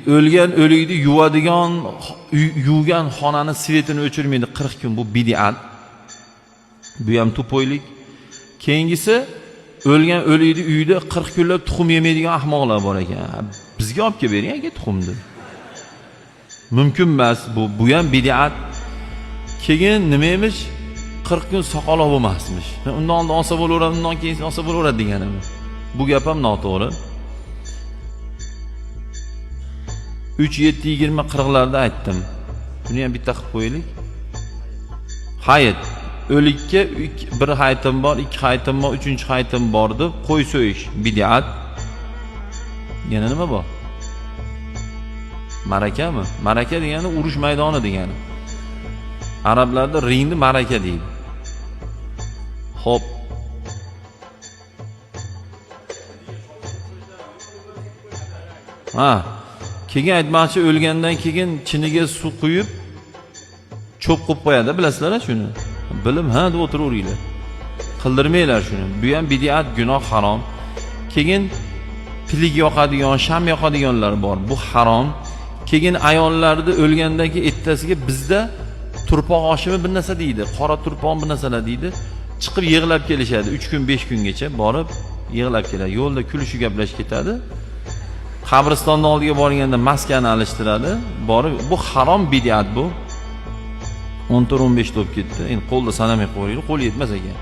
O'lgan o'likni yuvadigan, yuvgan xonani svetini o'chirmaydi 40 kun, bu bid'at. Bu ham tupoylik. Keyingisi, o'lgan o'likni uyida 40 kunlab tuxum yemaydigan ahmoqlar bor ekan. Bizga olib kelib bering aka tuxumni. Mumkin emas bu, bu ham bid'at. Keyin nima emish? 40 kun soqol bo'lmasmish. Undan oldin olsa bo'laveradi, undan keyin olsa bo'laveradi deganimi? Bu gap ham noto'g'ri. 3 7 20 40larda aytdim. Buni ham bitta qilib qo'yaylik. Hayit. O'likka bir hayitim bor, ikki hayitim bor, uchinchi hayitim bor deb qo'y so'yish bid'at. Yana nima bor? Marakami? Maraka degani urush maydoni degani. Arablarda ringni maraka deydi. Xo'p. Ha, keyin aytmoqchi, o'lgandan keyin chiniga suv quyib cho'p qo'yib qo'yadi, bilasizlar shuni. Bilim ha deb o'tiraveringlar. Qildirmanglar shuni. Bu ham bid'at, gunoh, harom. Keyin pilik yoqadigan, sham yoqadiganlar bor. Bu harom. Keyin ayollarni o'lgandan keyin ertasiga bizda turpoq oshimi bir narsa deydi, qora turpoq bir narsalar deydi. Chiqib yig'lab kelishadi. 3 kun, 5 kungacha borib yig'lab keladi. Yo'lda kulishib gaplashib ketadi. Qabristonni oldiga borganda maskani alishtiradi. Borib, bu harom bid'at bu. 14-15 ta bo'lib ketdi. Endi qo'lda sanamay qo'yinglar, qo'l yetmas ekan.